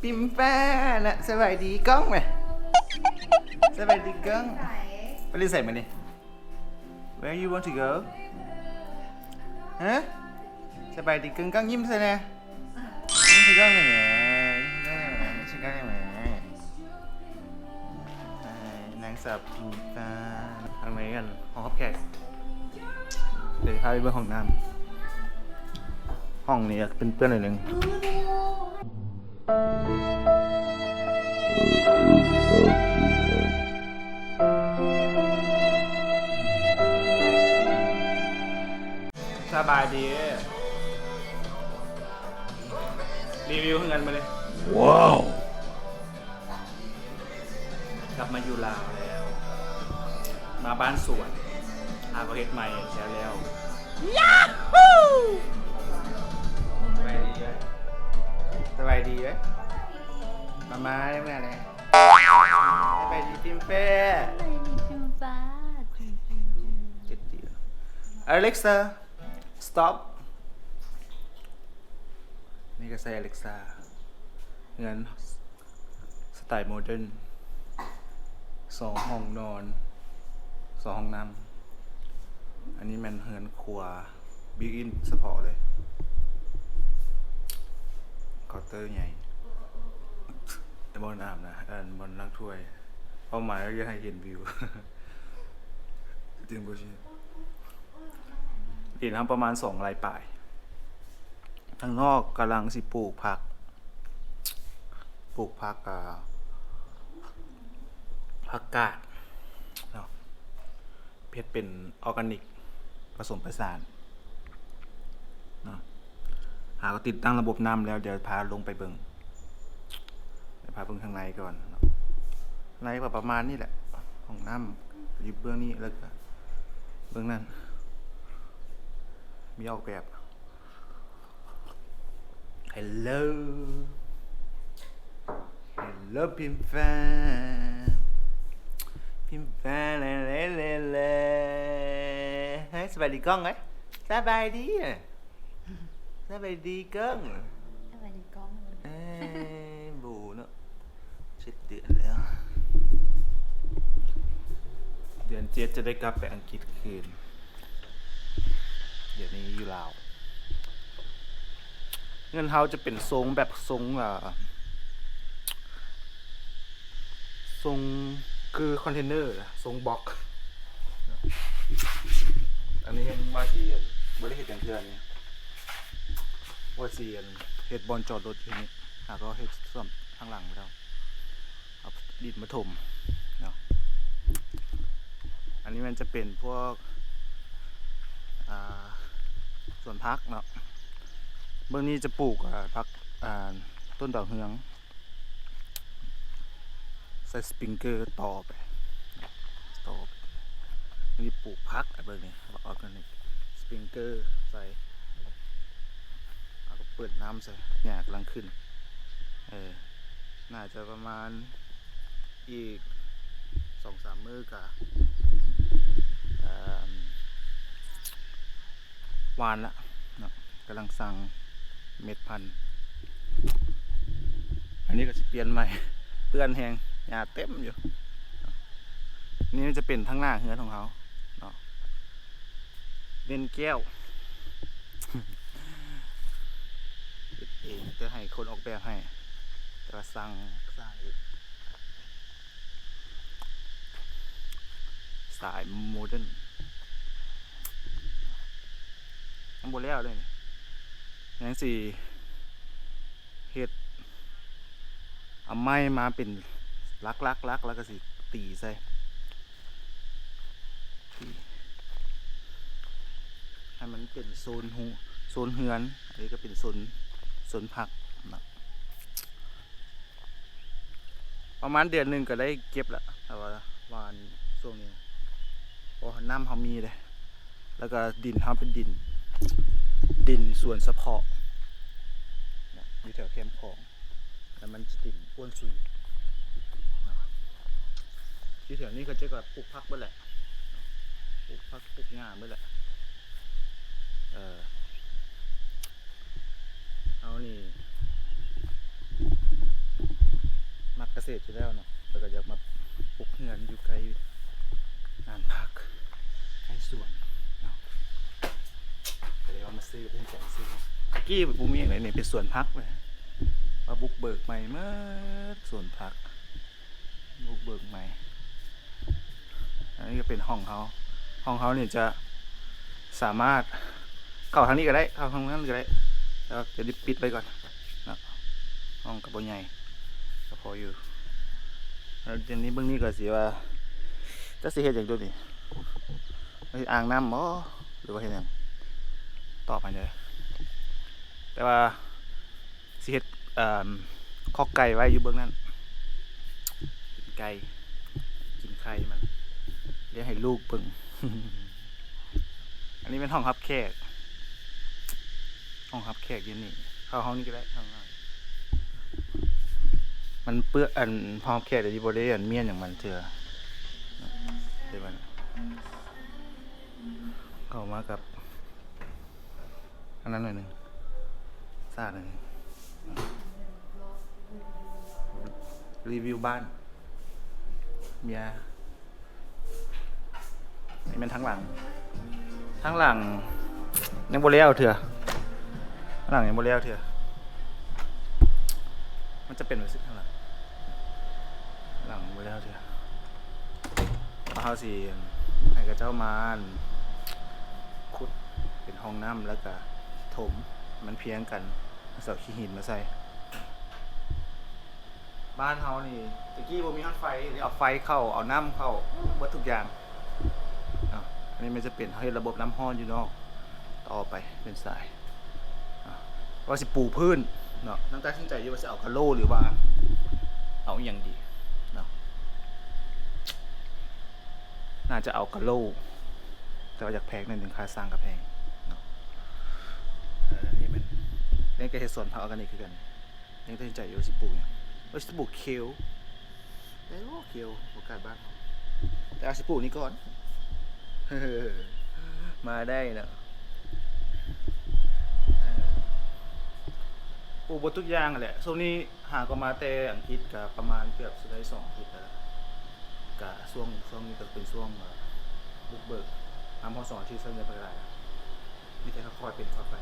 ປິມແປ້ນະ ສະບາຍດີກ້ອງແມະ ສະບາຍດີກ້ອງ. ໄປຫຼິ້ນໃສມື້ນີ້? Where you want to go? ຮະ? ສະບາຍດີກ້ອງ ກ້ອງຍິ້ມໃສ່ແດ່ ຍິ້ມໃສ່ກ້ອງແດ່ແມະ ຍິ້ມໃສ່ກ້ອງແດ່ແມະ. ນາງສາວພິມຕາ ທາງໃນຫັ້ນຫ້ອງຮັບແຂກ ເດີ ພາໄປເບິ່ງຫ້ອງນ້ຳ. ຫ້ອງນີ້ເປັນເປື້ອນໜ້ອຍໜຶ່ງ. ສະບາຍດີ ຣີວິວເຮືອນມື້ນີ້. ວ້າວ ກັບມາຢູ່ລາວແລ້ວ ມາບ້ານສວນ ຫາກໍເຮັດໃໝ່ແລ້ວໆ. ຢາຮູ້ ສະບາຍດີເອີຍ ສະບາຍດີເອີຍ ມາ ມາແລ້ວ ສະບາຍດີພິມແປ້ ສະບາຍດີພິມຟ້າ. Alexa, stop. ນີ້ກໍໃສ່ Alexa. ເຮືອນສະໄຕໂມເດີນ ສອງຫ້ອງນອນ ສອງຫ້ອງນ້ຳ. ອັນນີ້ແມ່ນເຮືອນຄົວ built in ສະເພາະເລີຍ ເຄົາເຕີໃຫຍ່ ບ່ອນອາບນ້ຳ ບ່ອນລ້າງຖ້ວຍ. ເປົ້າໝາຍກໍຢາກໃຫ້ເຫັນວິວ ເຕັມບໍ່ຊິ ດິນເຮົາປະມານສອງໄຮ່ປາຍ. ທາງນອກກຳລັງຊິປູກຜັກ ປູກຜັກ ອ່າ ຜັກກາດເນາະ ເຮັດເປັນອໍການິກ ປະສົມປະສານເນາະ. ຫາກໍຕິດຕັ້ງລະບົບນ້ຳແລ້ວ ດຽວພາລົງໄປເບິ່ງ ດຽວພາເບິ່ງທາງໃນກ່ອນເນາະ. ໃນກໍປະມານນີ້ແຫຼະ ຫ້ອງນ້ຳຢູ່ເບື້ອງນີ້ ແລ້ວກໍເບື້ອງນັ້ນ ມີອອກແບບ. Hello Hello ພິມແປ້ນ ພິມແປ້ນ ເລເລເລເລ. ເຮີ້ຍ ສະບາຍດີກ້ອງເອີຍ ສະບາຍດີ ສະບາຍດີກ້ອງ ສະບາຍດີກ້ອງ. ເອີ ໂບເນາະ ເຈັດເດືອນແລ້ວ ເດືອນເຈັດຈະໄດ້ກັບໄປອັງກິດຄືນ. ດຽວນີ້ຢູ່ລາວ ເຮືອນເຮົາຈະເປັນຊົງແບບຊົງ ເອີ ຊົງຄືຄອນເທນເນີ ຊົງບລັອກ. ອັນນີ້ຍັງວ່າຊິ ບໍ່ໄດ້ເຮັດຫຍັງເທື່ອນີ້ ວ່າຊິເຮັດບ່ອນຈອດລົດຢູ່ນີ້ ຫາກໍເຮັດສ່ວນທາງຫຼັງໄປແລ້ວ. ເອົາດິນມາຖົມເນາະ. ອັນນີ້ມັນຈະເປັນພວກ ອ່າ ສວນຜັກເນາະ. ເບື້ອງນີ້ຈະປູກ ອ່າ ຜັກ ອ່າ ຕົ້ນດາວເຮືອງ ໃສ່ສະປຣິງເກີຕໍ່ໄປ ຕໍ່ໄປ. ອັນນີ້ປູກຜັກ ເບິ່ງນີ້ ອອກການິກ ສະປຣິງເກີໃສ່ ແລ້ວກໍເປີດນ້ຳໃສ່ ຫຍ້າກຳລັງຂຶ້ນ ເອີ. ໜ້າຈະປະມານອີກສອງສາມມື້ກະ ເອີ່ມ ຫວ່ານລະເນາະ ກຳລັງສັ່ງເມັດພັນ. ອັນນີ້ກໍຊິປ່ຽນໃໝ່ ເປື້ອນແຮງ ຫຍ້າເຕັມຢູ່. ນີ້ຈະເປັນທາງໜ້າເຮືອນຂອງເຮົາເນາະ. ເນັ້ນແກ້ວ ເຮັດເອງ ແຕ່ໃຫ້ຄົນອອກແບບໃຫ້ ແຕ່ວ່າສ້າງ ສ້າງເອງ ສະໄຕໂມເດີນ. ຍັງບໍ່ແລ້ວເດ້ນີ້ ຍັງຊິເຮັດ ເອົາໄມ້ມາເປັນຫຼັກໆໆ ແລ້ວກໍຊິຕີໃສ່ ໃຫ້ມັນເປັນໂຊນ ໂຊນເຮືອນ ອັນນີ້ກໍເປັນໂຊນ ໂຊນຜັກເນາະ. ປະມານເດືອນໜຶ່ງກໍໄດ້ເກັບລະ ຖ້າວ່າຫວ່ານຊ່ວງນີ້ ເພາະວ່ານ້ຳເຮົາມີເດ້ ແລ້ວກໍດິນເຮົາເປັນດິນ ດິນສວນສະເພາະ ຢູ່ແຖວແຄມຂອງ ແລ້ວມັນຈະດິນອ້ວນຊຸຍ. ຢູ່ແຖວນີ້ເຂົາເຈົ້າກໍປູກຜັກເບິດແຫຼະ ປູກຜັກປູກຫຍ້າເບິດແຫຼະ. ເອີ ເຮົານີ້ ເສດຢູ່ແລ້ວເນາະ ແລ້ວກໍຢາກມາປຸກເຮືອນຢູ່ໃກ້ລານພັກ ໃກ້ສວນເນາະ ກໍເລີຍວ່າມາຊື້ ຕັດສິນໃຈຊື້. ຕະກີ້ບໍ່ມີຫຍັງເລີຍນີ້ ເປັນສວນຜັກເລີຍ ມາບຸກເບີກໃໝ່ໝົດ ສວນຜັກ ບຸກເບີກໃໝ່. ອັນນີ້ກໍເປັນຫ້ອງເຮົາ ຫ້ອງເຮົານີ້ຈະສາມາດເຂົ້າທາງນີ້ກໍໄດ້ ເຂົ້າທາງນັ້ນກໍໄດ້ ແຕ່ວ່າດຽວນີ້ປິດໄວ້ກ່ອນເນາະ. ຫ້ອງກໍບໍ່ໃຫຍ່ ກໍພໍຢູ່. ແລ້ວດຽວນີ້ເບິ່ງນີ້ກໍຊິວ່າ ຈັກຊິເຮັດຫຍັງໂຕນີ້ ເຮັດອ່າງນ້ຳບໍ ຫຼືວ່າເຮັດຫຍັງ ຕອບໃຫ້ແດ່. ແຕ່ວ່າ ຊິເຮັດ ເອີ່ມ ຄອກໄກ່ໄວ້ຢູ່ເບື້ອງນັ້ນ ກິນໄກ່ ກິນໄຂ່ມັນ ລ້ຽງໃຫ້ລູກເບິ່ງ. ອັນນີ້ແມ່ນຫ້ອງຮັບແຂກ ຫ້ອງຮັບແຂກຢູ່ນີ້ ເຂົ້າຫ້ອງນີ້ກໍໄດ້ ຫ້ອງນ້ອຍ ມັນເປື້ອນ ອັນ ຫ້ອງຮັບແຂກດຽວນີ້ບໍ່ໄດ້ ອັນ ມ້ຽນຫຍັງມັນເທື່ອ ເຫັນບໍ່ ເຂົ້າມາກັບ ອັນນັ້ນໜ້ອຍໜຶ່ງ ສາດໜ້ອຍໜຶ່ງ ຣີວິວບ້ານເມຍ. ນີ້ແມ່ນທາງຫຼັງ ທາງຫຼັງຍັງບໍ່ແລ້ວເທື່ອ ທາງຫຼັງຍັງບໍ່ແລ້ວເທື່ອ ມັນຈະເປັນແບບຊີ້ ທາງຫຼັງ ຫຼັງບໍ່ແລ້ວເທື່ອ. ເຮົາຊິໃຫ້ເຂົາເຈົ້າມາ ອັນ ຂຸດເປັນຮ່ອງນ້ຳ ແລ້ວກະຖົມໃຫ້ມັນພຽງກັນ ແລ້ວຊິເອົາຂີ້ຫີນມາໃສ່. ບ້ານເຮົານີ້ ແຕ່ກີ້ບໍ່ມີຮອດໄຟ ເອົາໄຟເຂົ້າ ເອົານ້ຳເຂົ້າ ເບິດທຸກຢ່າງເນາະ. ອັນນີ້ມັນຈະເປັນ ເຮົາເຮັດລະບົບນ້ຳຮ້ອນຢູ່ນອກ ຕໍ່ໄປເປັນສາຍ ວ່າຊິປູພື້ນເນາະ ຍັງຕັດສິນໃຈຢູ່ວ່າຊິເອົາກະໂຫຼ ຫຼືວ່າເອົາອີ່ຫຍັງດີເນາະ. ໜ້າຈະເອົາກະໂຫຼ ແຕ່ວ່າຢາກແພງໜ້ອຍໜຶ່ງ ຄ່າສ້າງກໍແພງເນາະ. ເອີ ອັນນີ້ແມ່ນ ຍັງຈະເຮັດສວນຜັກອອກການິກຄືກັນ ຍັງຕັດສິນໃຈຢູ່ວ່າຊິປູກຫຍັງ ວ່າຊິປູກເຄວ ໄດ້ບໍ່ ເຄວ ໂອກາດບ້ານເຮົາ ແຕ່ວ່າຊິປູກນີ້ກ່ອນ ມາໄດ້ເນາະ. ເອີ ປູກເບິດທຸກຢ່າງຫັ້ນແຫຼະ ຊ່ວງນີ້ຫາກໍມາແຕ່ອັງກິດ ກໍປະມານເກືອບຊິໄດ້ສອງອາທິດແລ້ວ ກະຊ່ວງ ຊ່ວງນີ້ກໍເປັນຊ່ວງ ເອີ ບຸກເບີກ ນຳຮອດສອງອາທິດ ເຊິ່ງຍັງບໍ່ໄດ້ຫຼາຍ ມີແຕ່ຄ່ອຍເປັນຄ່ອຍໄປ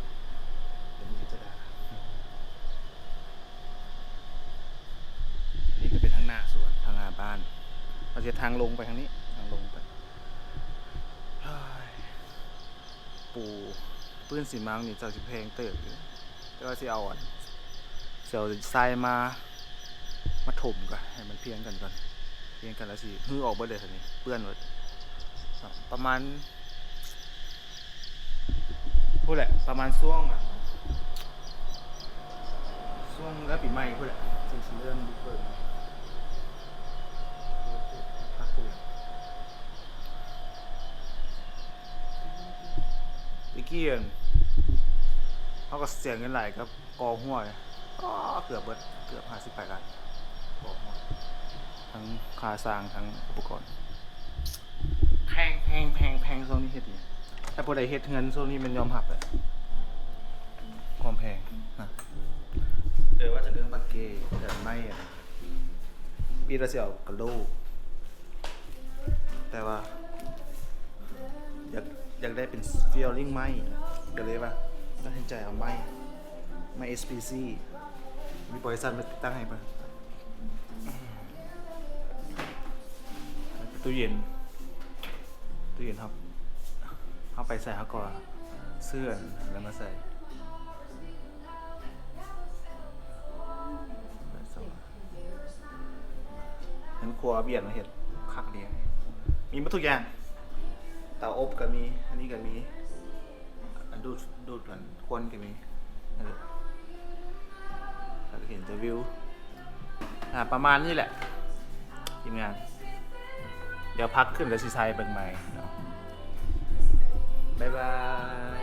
ເປັນມີຈະໄດ້. ນີ້ກໍເປັນທາງໜ້າສວນ ທາງໜ້າບ້ານ ເຮົາຊິທາງລົງໄປທາງນີ້ ທາງລົງໄປ. ໂອ້ຍ ປູພື້ນຊີມັງນີ້ ຈັກຊິແພງເຕີບຢູ່ ແຕ່ວ່າຊິເອົາອັນ ຊິເອົາຊາຍມາ ມາຖົມກ່ອນ ໃຫ້ມັນພຽງກັນກ່ອນ ພຽງກັນແລ້ວຊິຮື້ອອກເບິດເລີຍ ຄັນນີ້ເປື້ອນເບິດ ປະມານ ພຸ້ນແຫຼະ ປະມານຊ່ວງ ຊ່ວງໃກ້ປີໃໝ່ພຸ້ນແຫຼະ ຈຶ່ງຊິເລີ່ມບຸກເບີກ. ຕະກີ້ ເຮົາກໍເສຍເງິນຫຼາຍກັບ ກໍຫົວເລີຍ ກໍເກືອບເບິດ ເກືອບຫ້າສິບປາຍລ້ານ ກໍຫົວ ທັງຄ່າສ້າງ ທັງອຸປະກອນ ແພງ ແພງ ແພງ ແພງ. ຊ່ວງນີ້ເຮັດອີ່ຫຍັງ ຖ້າຜູ້ໃດເຮັດເຮືອນຊ່ວງນີ້ແມ່ນຍອມຮັບແຫຼະ ຄວາມແພງນະ. ເອີ ວ່າຈະເລື່ອງບັກເກ ເລື່ອງໄມ້ ປີລະຊິເອົາກະໂຫຼ ແຕ່ວ່າຢາກ ຢາກໄດ້ເປັນຟີລລິ້ງໄມ້ ກໍເລີຍວ່າຕັດສິນໃຈເອົາໄມ້ ໄມ້ເອສພີຊີ ມີບໍລິສັດມາຕິດຕັ້ງໃຫ້ເພິ່ນ. ຕູ້ເຢັນ ຕູ້ເຢັນເຮົາ ເຮົາໄປໃສເຮົາກໍຊື້ອັນນັ້ນມາໃສ່. ເຮືອນຄົວວຽນມາເຮັດຄັກດີ ມີໝົດທຸກຢ່າງ ເຕົາອົບກໍມີ ອັນນີ້ກໍມີ ອັນດູດ ດູດອັນຄວັນກໍມີ ເອີ ແລ້ວກໍເຫັນແຕ່ວິວ ອ່າ ປະມານນີ້ແຫຼະທີມງານ ດຽວພັກຂຶ້ນແລ້ວຊິຖ່າຍເບິ່ງໃໝ່ເນາະ. ບາຍບາຍ.